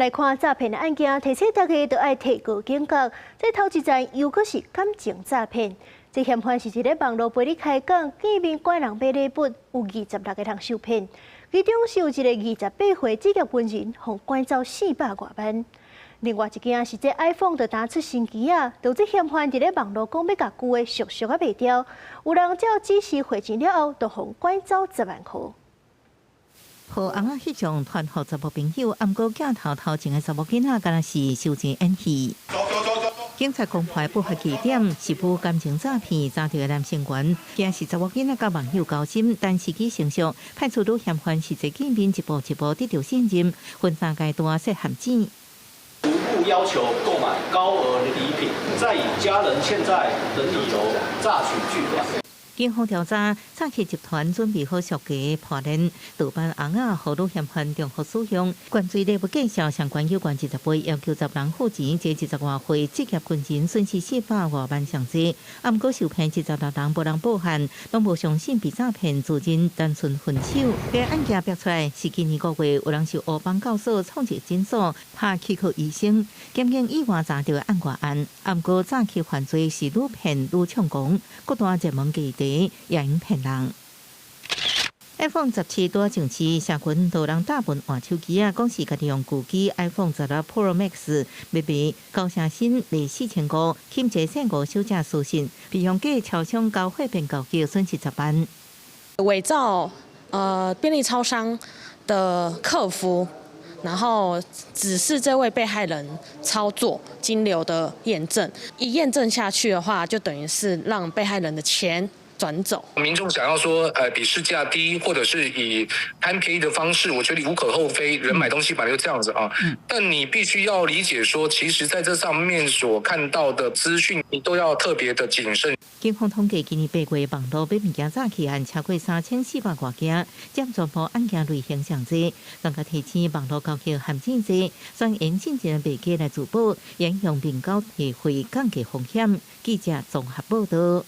來看詐騙的案件，提醒大家都愛提高警覺。這頭一站又閣是感情詐騙。這嫌犯是佇咧網路陪你開講，見面拐人買禮物，有26個人受騙。其中是有一個28歲職業軍人，予拐走400外萬。另外一件是這 iPhone 就彈出新機仔，就這嫌犯佇咧網路講欲共舊的俗俗仔賣掉，有人照指示匯錢了後，就予拐走10萬箍。予尪仔翕相傳予查某朋友，毋過鏡頭頭前的查某囡仔，敢若是收錢演戲。警察公開布發記點，是部感情詐騙詐著的男成員，驚是查某囡仔佮網友交心，但時機成熟，派出女嫌犯實際見面，一步一步得著信任，分三階段設陷阱。逐步要求購買高額禮品，再以家人欠債等理由詐取巨款。警方調查，詐騙集團準備好俗價破鏈，盜版尪仔，予女嫌犯重複使用，犯罪禮物介紹相關有關20倍，要求10人付錢，這20外歲職業軍人損失400外萬上濟。毋過受騙26人無人報案，攏無相信被詐騙，自認單純分手。這案件爆出來是今年5月，有人受烏幫教唆創一診所，拍齒科醫生，檢警意外查著案外案。毋過詐欺犯罪是愈騙愈暢狂，各大熱門議題也用騙人。iPhone 17拄上市，社群多人大笨換手機仔，講是家己用舊機 iPhone 16 Pro Max 欲賣高成新賣4500，金濟線五小姐私信，被用假超商交貨變交易損失10萬。偽造便利超商的客服，然後指示這位被害人操作金流的驗證，一驗證下去的話，就等於是讓被害人的錢轉走。民眾想要說，比市價低，或者是以貪便宜的方式，我覺得無可厚非。人買東西本來就這樣子啊。但你必須要理解說，其實在這上面所看到的資訊，你都要特別的謹慎。警方統計，今年8月網路買物件詐騙案超過3400外件，佔全部案件類型上濟。專家提醒，網路交易陷阱濟，選用信任賣家來自保，用面交提費降低風險。記者綜合報道。